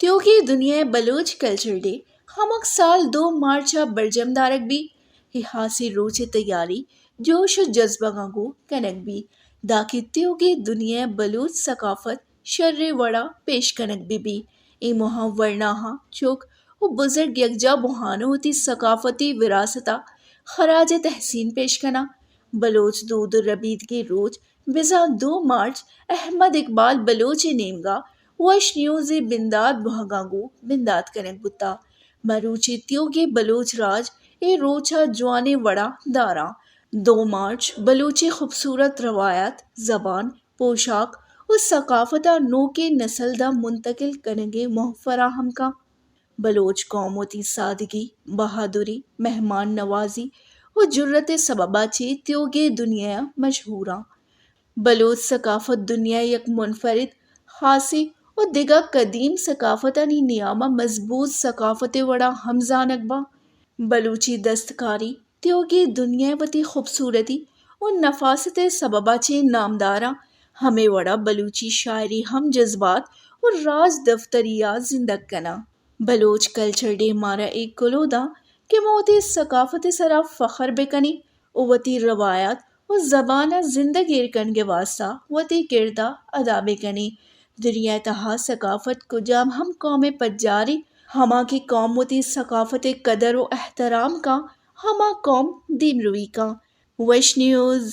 تیوگیں دنیا ءِ بلوچ کلچر ڈے ہمک سال دو مارچ ءَ برجم دارگ بی۔ اے ہاسیں روچ ءِ تیاری جوش ءُ جذبگاں گوں کنگ بی، داکہ تیوگیں دنیا ءِ بلوچ ثقافت شریں وڑا پیش کنگ بہ بی۔ اے موہاں ورناہاں چک ءُ بزرگ یکجاہ بوہان ءُ وتی ثقافتی وراثت ءَ خراج تحسین پیش کناں۔ بلوچ دود ءُ ربیدگیں روچ بزاں دو مارچ احمد اقبال بلوچ ءِ نیمگا وش نیوز ءِ بندات بوہگاں گوں بندات کنگ بوتا۔ مروچی تیوگیں بلوچ راج اے روچ ءَ جوانیں وڑا داراں۔ دو مارچ بلوچی خوبصورت روایات، زبان، پوشاک ءُ ثقافت ءَ نوکیں نسل داں منتقل کنگ ءِ موہ فراہم کاں۔ بلوچ قوم وتی سادگی، بہادری، مہمان نوازی ءُ جرات ءِ سبب ءَ چہ تیوگیں دنیا ءَ مشہوراں۔ بلوچ ثقافت دنیا ءِ یک منفرد، خاصیں ءُ دگہ قدیم ثقافتانی نیام ءَ مضبوط ثقافت ءِ وڑا ہم زانگ باں۔ بلوچی دستکاری تیوگیں دنیا ءَ وتی خوبصورتی ءُ نفاست ءِ سبب ءَ چہ نامداراں۔ ہمے وڑا بلوچی شاعری ہم جذبات ءُ راج دفتری ءَ زندگ کناں۔ بلوچ کلچر ڈے مارا اے کلوہ داں کہ ما وتی ثقافت ءِ سرا فخر بہ کنیں ءُ وتی روایات ءُ زبان ءَ زندگ ایر کنگ ءِ واستا وتی کرد ءَ ادا بہ کنیں۔ دنیا ءِ تہا ثقافت کجام ہم قوم ءِ پجاریں، ہما کہ قوم وتی ثقافت ءِ قدر ءُ احترام کاں، ہما قوم دیمروی کاں۔ وش نیوز۔